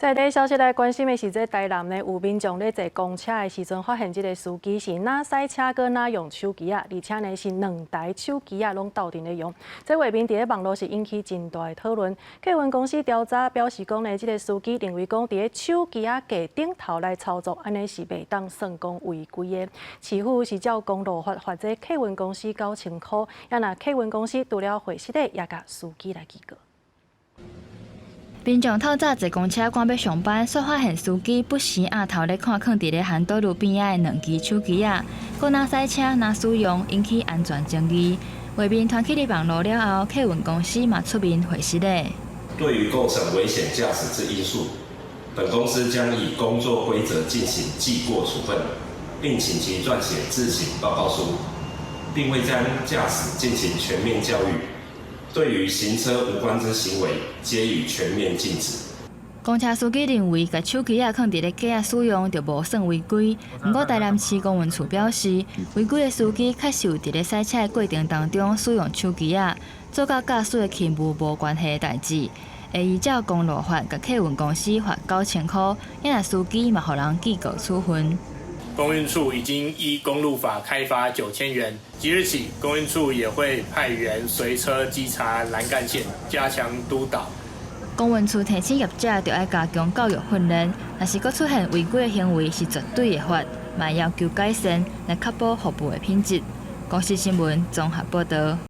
在這消息來關心的是，這台南呢有民眾咧坐公車的時陣，發現這个司機是若駛車閣若用手機仔，而且呢是兩台手機仔攏鬥陣咧用。這畫面佇咧網路是引起真大的討論。客運公司調查表示講呢，這个司機認為講佇咧手機仔架頂頭來操作，按呢是袂當算講違規的。市府是照公路法罰這客運公司9000箍，啊若客運公司除了會失禮，也共司機來記過。民眾透早坐公車趕欲上班，煞發現司機不時仰頭咧看囥佇咧行道路邊仔的兩支手機仔，閣若駛車若使用，引起安全爭議。畫面傳去佇網路了後，客運公司嘛出面回釋咧。對於構成危險駕駛之因素，本公司將以工作規則進行記過處分，並請其撰寫自省報告書，並會將駕駛進行全面教育。對於行車無關之行為，皆予全面禁止。公車司機認為，共手機仔囥佇咧架仔使用就無算違規。毋過台南市公運處表示，違規的司機確實有佇咧駛車的過程當中使用手機仔，做佮駕駛的勤務無關係的代誌，會依照公路法共客運公司罰9000箍，若司機嘛予人記過處分。公運處已經依公路法開罰9000元，即日起，公運處也會派員隨車稽查南幹線，加強督導。公運處提醒業者，著愛加強教育訓練，若是閣出現違規的行為，是絕對會罰，嘛要求改善，來確保服務的品質。公視新聞綜合報導。